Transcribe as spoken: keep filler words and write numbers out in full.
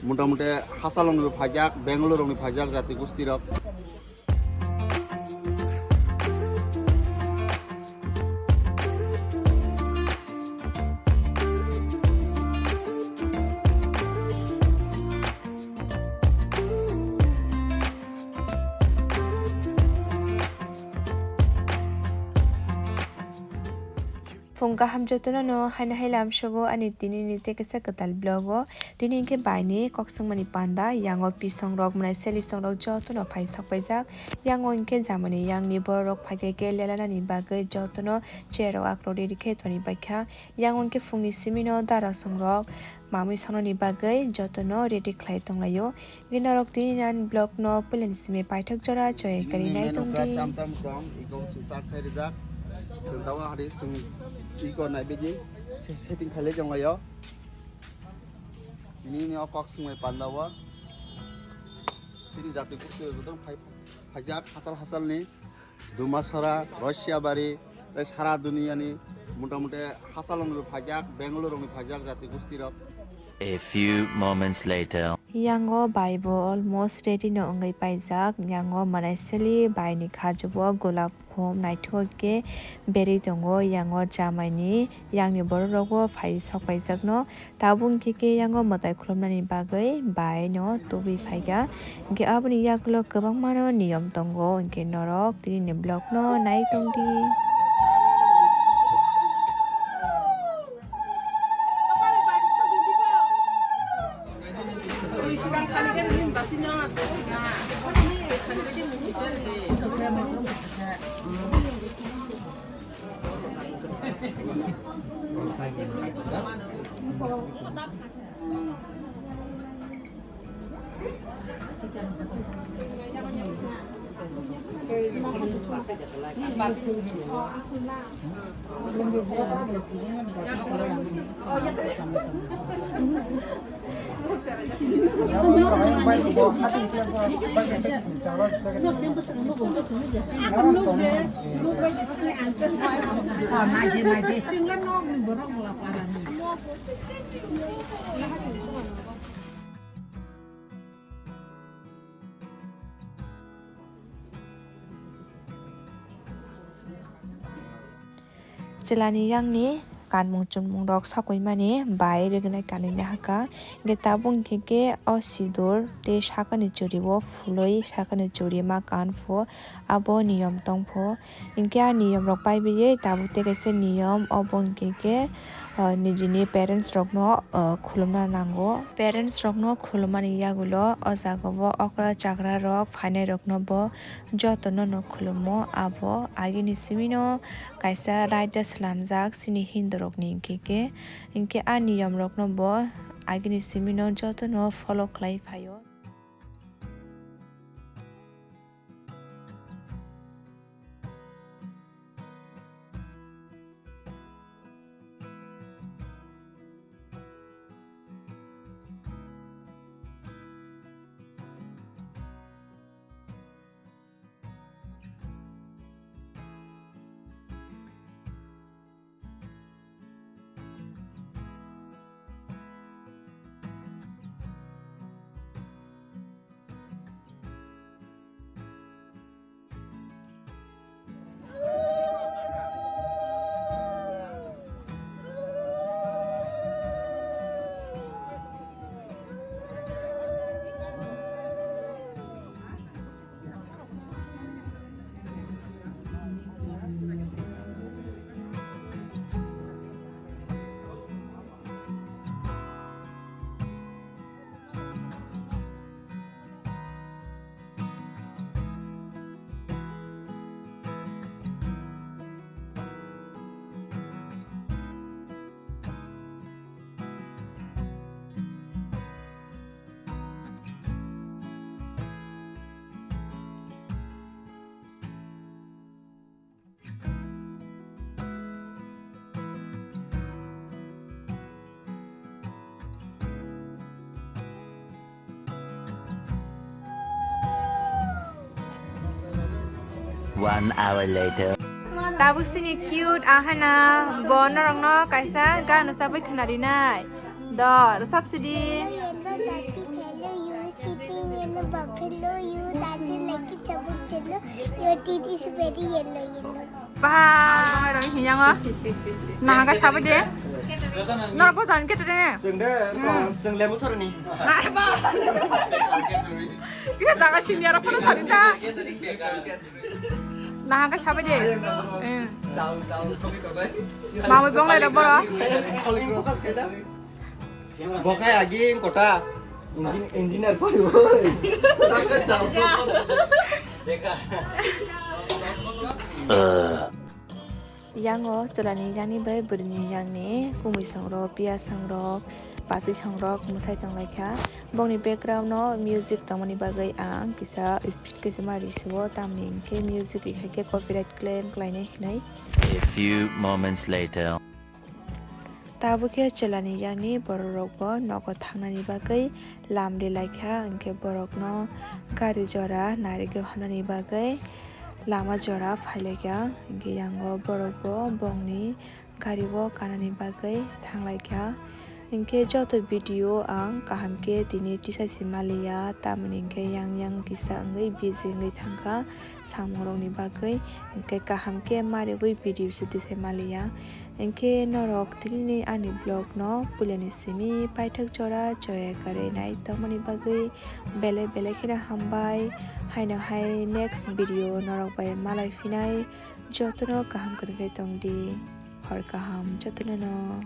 Motamuti Hachal rokni phaijak, Bengaluru rokni phaijak jati gusti rok. Phung kaham jotono no haino hai lamsogo ani tini ni tei kaisa kwtal vlog o. Tini hinkhe bai ni kok swngmani panda, yango pisong rok, mwnai seli song rok jotono phai sok paijak. Yango hinkhe jamani yang ni borok rok phaikhe cake lelanani bagwi jotono chair rok akrok ready khe toni paikha. Yango hinkhe phung ni simi no dara song rok mamwi songnani bagwi jotono ready khlai tonglaio. Hinkhe norok tini nan vlog no puilani simi paithak jora choi kari nai tong di. Tam tam tong, iko sung start khai rijak. Chwng dawa hari sung iko nai bidi se-, setting khai le jong laio. Tini ni o kok sungmai panda o. Tini jati kustu joto phai, phaijak Hachal Hachal ni. Dumasora, Rossiabari, tei sara duniyani motamuti Hachal rokni phaijak, Bengaluru rokni phaijak jati gusti rok. A few moments later. Yango bai bo almost ready no wngwi paijak. Yango mwnai seli bai ni khajubo golap khum naithok khe berwi tongo. Yango jamai ni yang ni borok rok bo phai sok paijak no. Tabuk hinkhe khe yango mwtai khulumnani bagwi bai no tubui phaikha. Hinkhe aboni yagulo kwbangma no niyom tongo, hinkhe norok tini ni vlog no nai tong di. Chwlani yangni kanmung chumung rok sakwimani bai rwgwlai kanwi nahakha. Hinkhe tabuk hinkhe khe o sidur tei sakani churi o phulwi sakani churi ma kan phu, abo niyom tong phu. Hinkhe a niyom rok paibiwi tabuk tei kaisa niyom, obo hinkhe khe, ah, nijini parents rokno, ah, khulumna nango. Parents rokno khulumani yagulo o jaga o okra chakra rok phainai rokno bo jotono no khulumo. Abo agini simi no kaisa raida swlamjak chini Hindu rokni hinkhe khe, hinkhe a niyom rokno bo agini simi no jotono follow khlai phaio. One hour later. Tabuk sini cute ahana bo norokno kaisa gana sabwi khwnarinai. Do, rwchap sidi. Buffalo, you dancing like a chabuk chelo. Your teeth is very yellow, yellow. Bahai rong hinyango. Nahanga sabai de. Nora bo jan ke tene. Sengde, seng lemu soroni. Ai ba. Kita jaga sini arok kono sorita. Nahanga sabai de. Eh. Mamui bong lai da boro. Bokai agi kota. Engine, engineer koi oi. Yango chwlani yangni bai bwrwini yangni kumui songrok, piya songrok, paswi songrok mwthai tonglaikha. Bongni background no music tongmani bagwi ang kisa speed kaisa ma risuo, tamni hinkhe music rikhaikhe copyright claim khlainai hinwi. A few moments later. Tabuk khe chwlani yakni bororokbo nogo thangnani bagwi lam rilaikha, hinkhe borokno gari jora narigwi hwnani bagwi lama jora phailaikha, hinkhe yango borokbo bongni gario kanani bagwi thanglaikha. Hinkhe joto video ang kaham khe tini tisasi maliya, tamoni hinkhe yang yang kisa wngwi busy wngwi thangkha samungrokni bagwi, hinkhe kaham khe mariwi video se tisai maliya. Hinkhe norok tinini ani vlog no puilani simi paithak jora choya kwrwi nai tongmani bagwi belai belai kheno hambai. Haino hai next video norok bai malai phinai, jotono kaham kwrwngwi tongdi, hor kaham jotono no.